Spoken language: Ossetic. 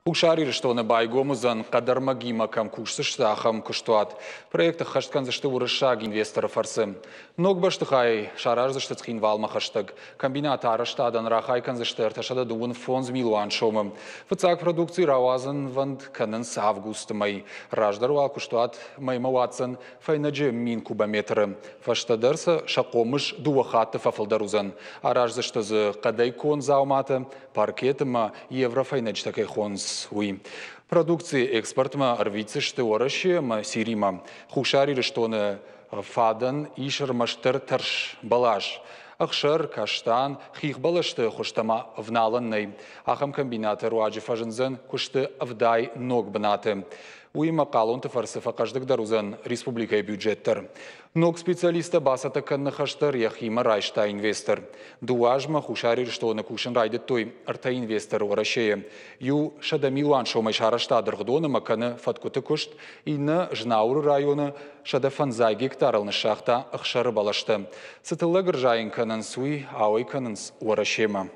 Хуссар Ирыстоны байгом уыдзӕн, хъӕдӕрмӕгимӕ кӕм кусдзысты, ахӕм куыстуат. Проект ӕххӕст кӕндзысты уырыссаг инвесторы фӕрцы. Ног бӕстыхай сараздзысты Цхинвалмӕ хӕстӕг. Комбинаты арӕзтадӕн рахай кӕндзысты 335 милуан сомы. Фыццаг продукци рауадзынвӕнд кӕнынц августы мӕй. Раздӕр уал куыстуат мӕймӕ уадздзӕн фӕйнӕджы 1000 кубометры. Фӕстӕдӕр сӕ сӕ хъомыс дыууӕ хатты фӕфылдӕр уыдзӕн. Араздзысты дзы хъӕдӕй конд дзауматӕ, паркет ӕмӕ еврофӕйнӕджытӕ кӕй хонынц, уый. Продукци экспортмӕ ӕрвитдзысты Уӕрӕсе ӕмӕ Сиримӕ. Хуссар Ирыстоны фадӕн ис ӕрмӕстдӕр тӕрс бӕлас. Ӕхсӕр, каштан, хихбӕлӕсты хуызтӕ ма ӕвналӕн нӕй. Ахӕм комбинаты руаджы фӕзындзӕн куысты 70 ног бынаты. Уыимӕ хъалонты фӕрцы фӕхъӕздыгдӕр уыдзӕн республикӕйы бюджет дӕр. Ног специалисттӕ бацӕттӕ кӕныны хӕс дӕр йӕхимӕ райста инвестор. Дыууӕ азмӕ Хуссар Ирыстоны кусын райдыдтой ӕртӕ инвесторы Уӕрӕсейы. Иу 100 милуан сомӕй сарӕзта дыргъдон ӕмӕ кӕны фӕткъуыты куыст, иннӕ Знауыры районы 105 гектарыл ныссагъта ӕхсӕры бӕлӕстӕ. Цы тыллӕг ӕрзайын кӕнынц, уый ауӕй кӕнынц Уӕрӕсемӕ.